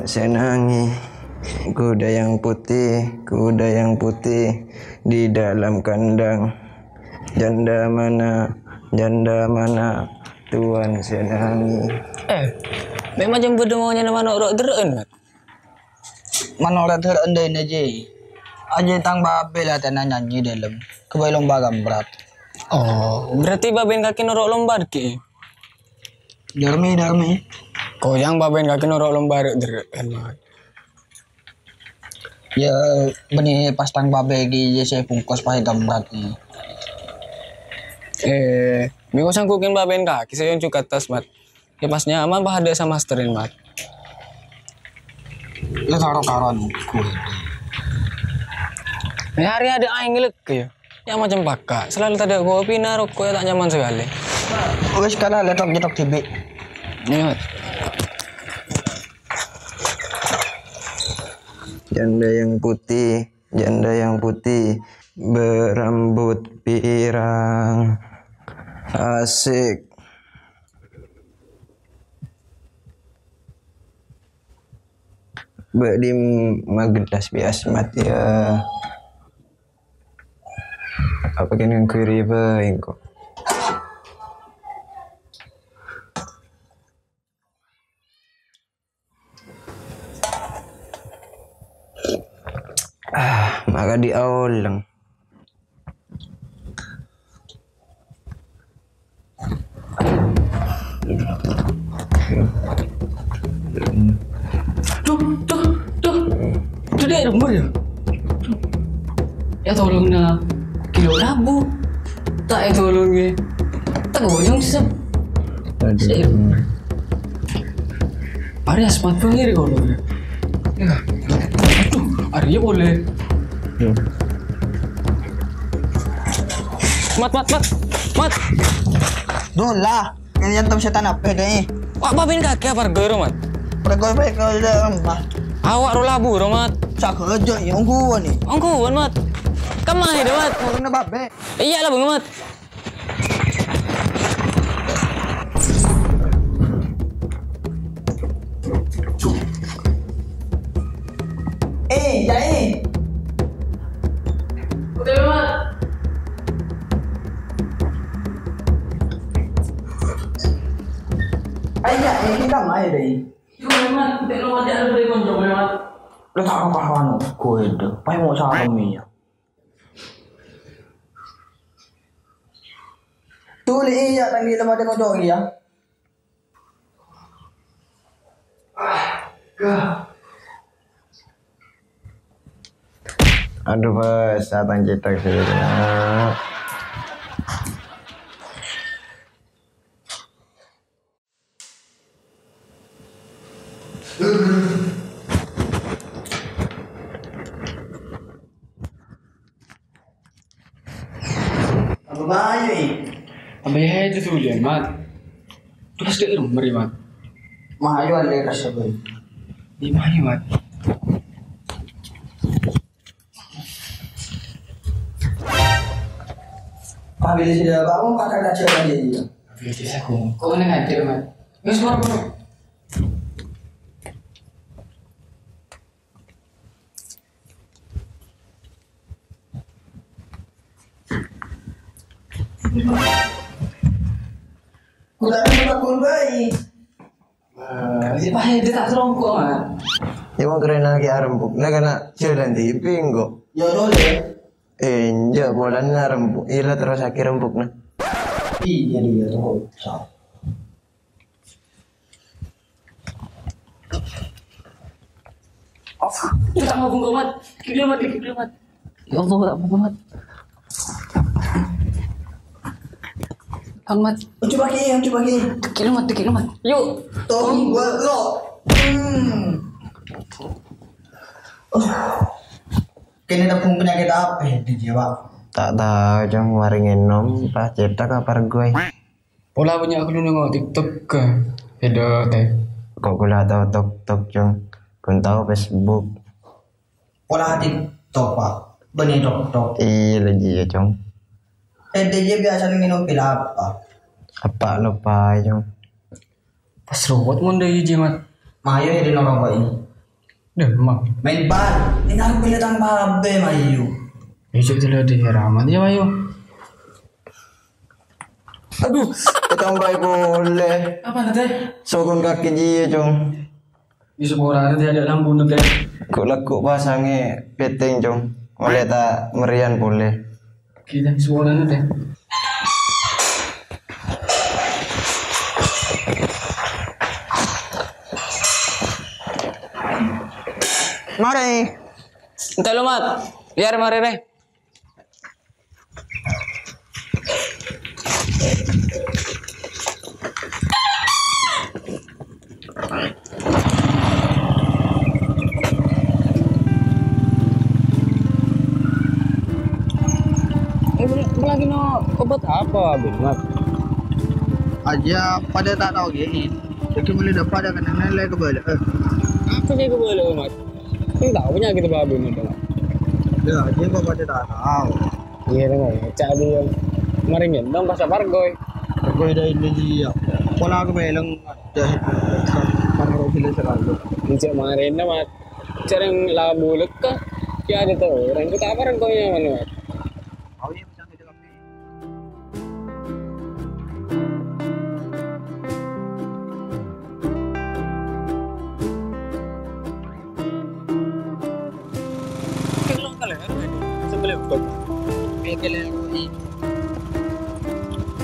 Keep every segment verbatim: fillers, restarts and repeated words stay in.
sè nangè. Kuda yang putih, kuda yang putih di dalam kandang. Janda mana, janda mana, tuan sè nangè. Eh, memang jembut mau nyana mano' ro' derren, Mat? Mano' ro' derren dâ' ina, Ji. Ajâ tang babè la tana nyanyi dâlem. Kebay lomba gambrot. Oh, berarti babèn kakè noro' lomba, Ki? Darmi, darmi. Koyang babèn kakè noro' lomba rek-derek kan, Mat. Ya, bânnè pas tang babè ghi' sè bungkus paè gambrot. Eh, mèko sanggukin babèn kakè sè onjuk ka attas, Mat. Ya, pas nyaman, pas ada sama masterin, Mat. Ya, karo-karoan gue. Ya, hari ada aing ngelek ya. Ya, macam pakka. Selalu tak ada kopi, nah, rokok ya tak nyaman sekali. Wes, kalah, letok-letok dibi'. Iya, Mat. Janda yang putih, janda yang putih, berambut pirang. Asik. Bâ' ḍimma gelas bi' Asmat, ya. Apa kènè ngangghuy ribâ, engko'? Ah, maka dioleng. Duh, duh, duh. Duh, dek, rember ya? Ya tolong, nah. Kilo labu. Tak ya tolong ya. Tak goyang, sih. Aduh. Sih. Ari Asmat pun ngiri kalau ya. Ya. Aduh, ari ya boleh. Ya. Mat, mat, mat. Mat. Duh lah, ini nyantem setan apa deh? Wah, babin kaki apa rego ro, Mat? Rego, rego, rego, Mat. Awak ro labu ro, Mat. Sagojo ya, ongguan nih. Ongguan, Mat. Kemana deh, Mat? Turunnya babe. Iya lah, Bang Mat. Eh, ya, eh. Oke, Mat. Ayo, ya, eh, kita main deh. Yo, Mat, kita mau aja ada beri konco, Mat. Lo tak apa-apa, no. Gue itu. Paling mau sama Mia. Tuli iya, tang gila pada kocok iya. Aduh, Bos, satang cetak sih. Apa bahaya ini? Apa ya itu tuh, Lian, Mat? Terus dia rumah, Mat. Mayu ada kasih, Boy. Di mana, Mat? Pabili sida bangun pakai kaca tadi. Pabili sida aku. Kok ini ngajar, Mat? Wis, buru, buru. Kuda ini bakul bayi. Wah, ini pahit, dia tak terongkok, Mat. Emang keren lagi arempuk. Nah, karena jalan di pinggo. Ya, dole. Eh, enggak, polana rempuk. Ila terus akhir rempuk, nah. Iya, iya, terus. Oh, kita mau bungkuk, Mat. Kita, Mat, kita, Mat. Ya Allah, tak apa, Mat. Bang Mat. Ojo pake, ojo pake. Dikit lu, Mat, dikit lu, Mat. Yuk. Tong gua lo. Hmm. Oh. Kene tepung penyakit apa ya di jiwa? Tak tahu, Cong. Mari ngenom, pas cetak apa gue. Pola punya aku dulu nengok TikTok ke. Beda, teh. Kok kula tau TikTok, Cong? Kun tau Facebook. Pola TikTok, Pak. Bani TikTok. Iya, lagi ya, Cong. Eh, dia biasa minum pil apa? Apa lupa, Cong? Pas robot mon dai jimat. Mayo ya di norong kok ini. Deh, Mak. Maèn bal. Ènga' pèlè tang babi, mayu. Iyâ, cè' dulu deh, Rahmat. Iyâ, mayu. Adhu, ètambai polè. Apa, Tè? Sokon kakè jiyâ, Cong. Di sepora ada ada lampu, Tè. Kok lagghu' pasangè petting, Cong. Ollè ta' merian polè. Kita suaranya, Tè. Mari. Entar lu, Mat. Biar mari, Rè. Eh, bel-, bellagina obat apa, Bun, Mat? Aja pada tak tahu gini. Jadi mulai dapat ada kena nilai kebal. Eh. Apa sih kebal, Mat? Kan tahu penyakit babi, Mat. Ya, dia kok pada tak tahu. Iyâ, neng, ca'na iyâ. Marè ngendhong pas apargoy. Apargoy dâ' ini iyâ. Pola aku meleng dâ' parro bilâ selalu. Cè' marèna, Mat. Cèrèng labu lekka. Iyâ, ada tuh. Orang kita apargoy nyaman, Mat. Oh, iya, bisa gitu, tapi. Kèng lo kalèro, Mat. Sembelih obat. Kèng lo, i.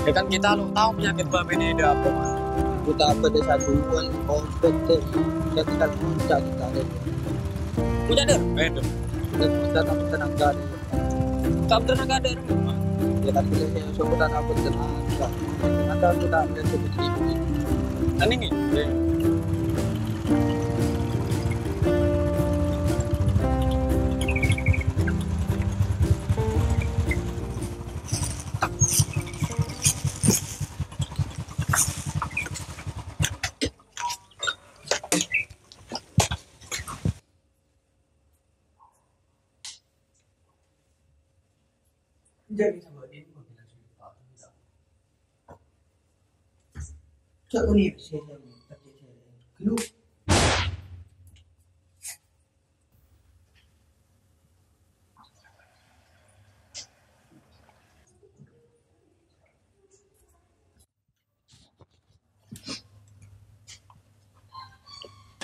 Ya kan kita lo tahu penyakit babi ini ada apa, Mat. Kita apa desa duluan, kompet deh. Ya kita puncak kita deh. Puncak deh, betul. Kita, kita tambah tenaga deh. Kamu tenaga ada di rumah. Ya kan kita punya suatu tanah pun tenaga. Tenaga kita ambil sedikit. Aneh nih.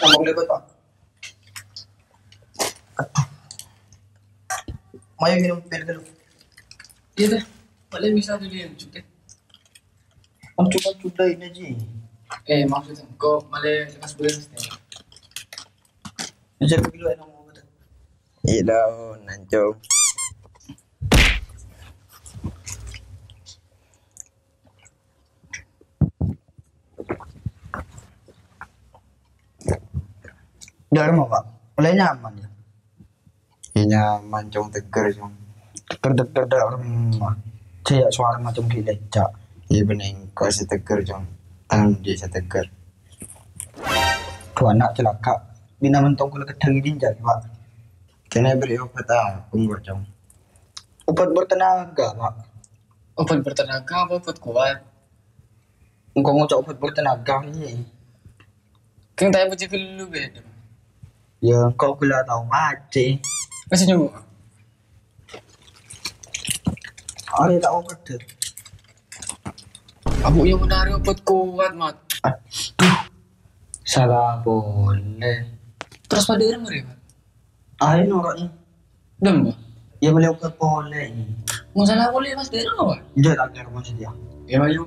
Ngomong lebat, Pak. Aduh. Mayu minum pil dulu. Iyâ, Tè. Paling bisa dulu yang cukup. Kan cuma sudah ini, Ji. Eh, maksudnya, kok malah lepas bulan, Tè? Bisa dulu, enak mau, Tè. Iya, dong, nancung. Dâ' remma, Pak. Mulai nyaman, ya? Iya, nyaman, Cong, tegger, Cong. Tegger-tegger dâ' remma. Jâ' ya suara macem gila, Cak. Iya, bening, kok sè tegger, Cong. Tang di sè tegger. Dua anak celaka. Bina mentong kula kedheng dinjal, Pak. Kènè beri obat apa, Cong? Obat bertenaga, Pak. Obat bertenaga apa obat kuat? Engko' ngoca' obat bertenaga, iyâ. Kèng ta' èpajâgâ lu, beda. Ya, engko' ghellâ' tao macè. Wis, nyok. Arè ta' obat, Dek. Abu yang menari obat kuat, Mat. Aduh. Salah polè. Terus padâ ireng, Mat? Ayo, noro' ni. Dem, Bang. Ya, beli obat polè ni. Masalah polè, Mas, di rumah, Bang? Enggak, tak ada rumah sedia. Ya, ayo.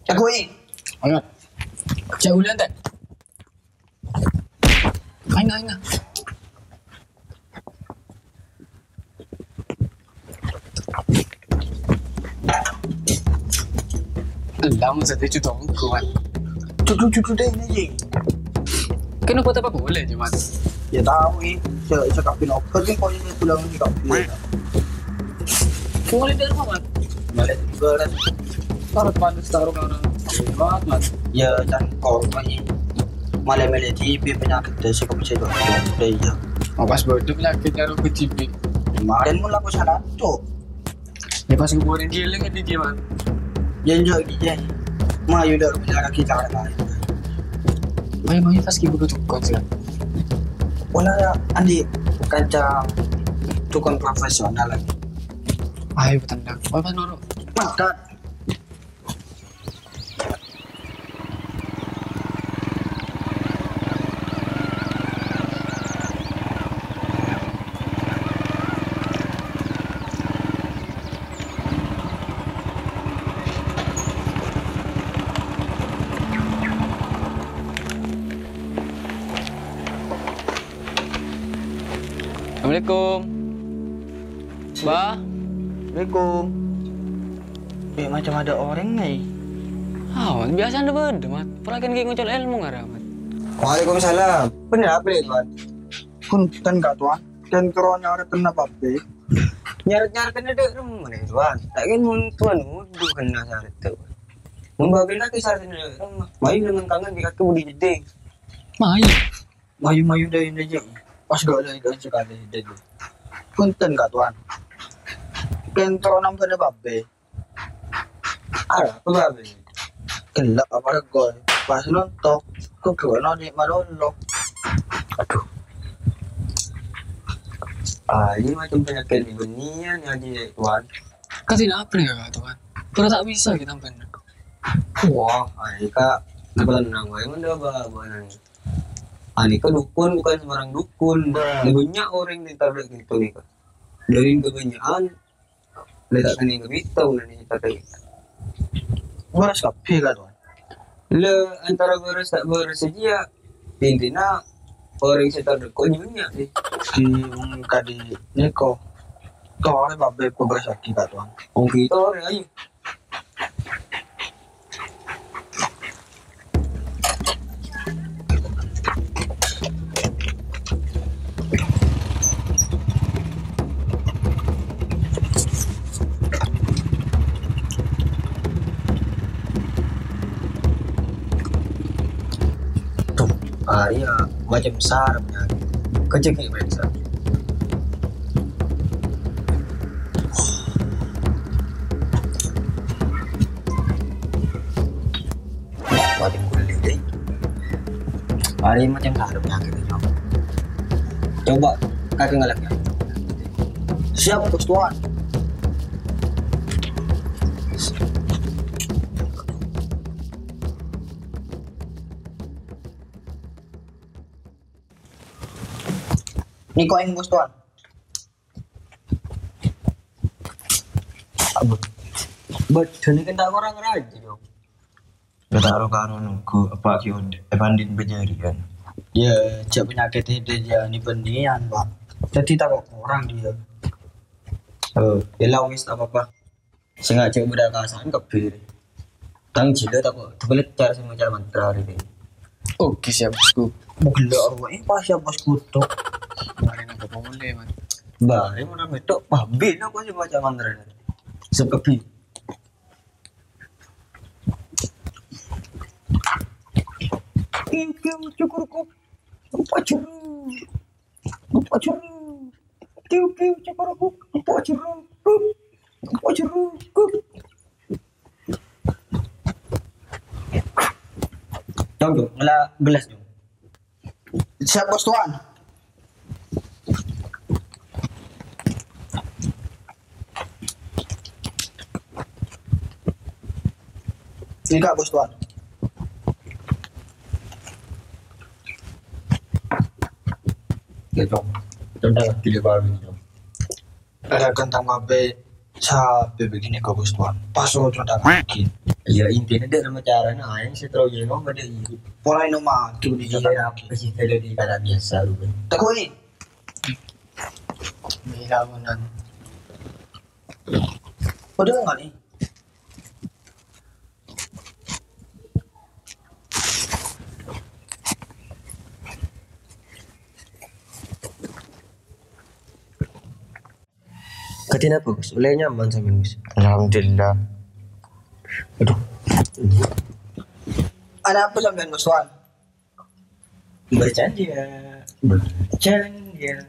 Jagoe. Ayo. Jauh lihat, tak? Ayo, ayo. Elang, saya cucuk kuat. Cucuk-cucuk deh ini, Ji. Kenapa tak boleh, Ji, Mas? Ya tao, wi. Sè, sè kabin obat kan kok ini pulang ini kabin. Mulai dari mana? Mulai dari mana? Taruh panas, taruh kanan. Kuat, Mat. Ya, kan kok ini. Mulai-mulai T B penyakit deh, sih, kok bisa itu. Udah, iya. Oh, pas bodoh penyakit karo T B. Kemarin mulai aku salah, Cok. Ya, pas kuburan giling kan dia, Man. Ya, enggak, gitu. Mayu dah, punya kaki cara lain. Mayu, mayu, pas kuburan tukang sih. Wala, andi, kanca tukang profesional lagi. Ayo, tendang. Oh, pas noro. Makan. Assalamualaikum. Ba? Assalamualaikum. Eh, macam ada orang nih. Ah, biasa anda beda, Mat. Perlakuan kayak ngucul ilmu nggak, Mat? Waalaikumsalam. Bener apa nih, Tuan? Punten, Kak Tuan. Dan kero nyaret kenapa, Be? Nyaret-nyaret kena dek rumah nih, Tuan. Tak kan mun Tuan wudu kena syarat tuh. Mun babil kaki syarat kena dek rumah. Mayu nemen kangen di kaki budi jeding. Mayu. Mayu-mayu dai nanya. Pas gak lagi kan sekali dai. Punten, Kak Tuan. Kan kero nambah babe. Arapa babe? Gelap apa regol? Pas nontok, kok gak noni malolo. Aduh. Ah, ini macam penyakit ini benian ya, Tuan. Kasih apa nih, Kak Tuan? Pura tak bisa kita, Tuan. Wah, ayo, Kak. Kenapa tenang, Wak? Emang udah apa, apa nih? Ani kan dukun, bukan sembarang dukun. Banyak orang yang tabrak gitu nih, Kak. Dari kebanyakan, letak kena ke bintang, nah, nih, tapi. Waras kabeh, Kak, Tuan. Le, antara waras tak waras saja, intinya orang setan kok banyak sih. Di wong kadi niko, tore babe pembersih kita, Tuan. Oke, tore ayo. Tuh, ah, iya, macam sarap ya. Kecil kayak biasa. Macam kulit deh. Hari macam sarap penyakit itu. Coba kakek ngelak ya. Siap, Bos Tuan. Niko yang Bos Tuan. Aduh. Bos, ini kan tak kurang rajin, dong. Gak taruh karo nunggu apa ki onde, eh, banding bejarian. Ya, cek penyakit ini dia ni benian, Pak. Jadi tak kok kurang dia. Oh, ya lah, wis, tak apa-apa. Sengaja berakasan kebir. Tang jilo tak kok tebelet cara sing maca mantra ini. Oke, siap, Bosku. Mau gelo apa? Eh, pas siap, Bosku, tuh. Kemarin aku mau mulai, Man. Bare mau nang itu, paham bina kok sing maca mantra ini. Sekebir. Kiu, kiu, cukur, kok. Empat juru. Empat juru. Kiu, kiu, cukur, kok. Empat juru. Kok. Empat juru. Kok. Dong, dong, ngela gelas, dong. Siap, Bos Tuan. Ini, Kak, Bos Tuan. Ya, Cong. Contoh, gila baru, Cong. Ada kentang babe, sabe begini, Kak, Bos Tuan. Pas lo contoh lagi. Ya, intinya dia sama caranya, aing si Troyeno pada ini. Pola ini mah, tuh di Iya, jalan apa sih, tadi di kata biasa, lu, kan? Takut ini. Gila, bener. Udah nggak nih? Dina apa, Gus? Ollè nyaman sampèyan, Gus? Alhamdulillah. Aduh. Ana apa sampèyan, Gus Wan? Bercanda. Bercanda.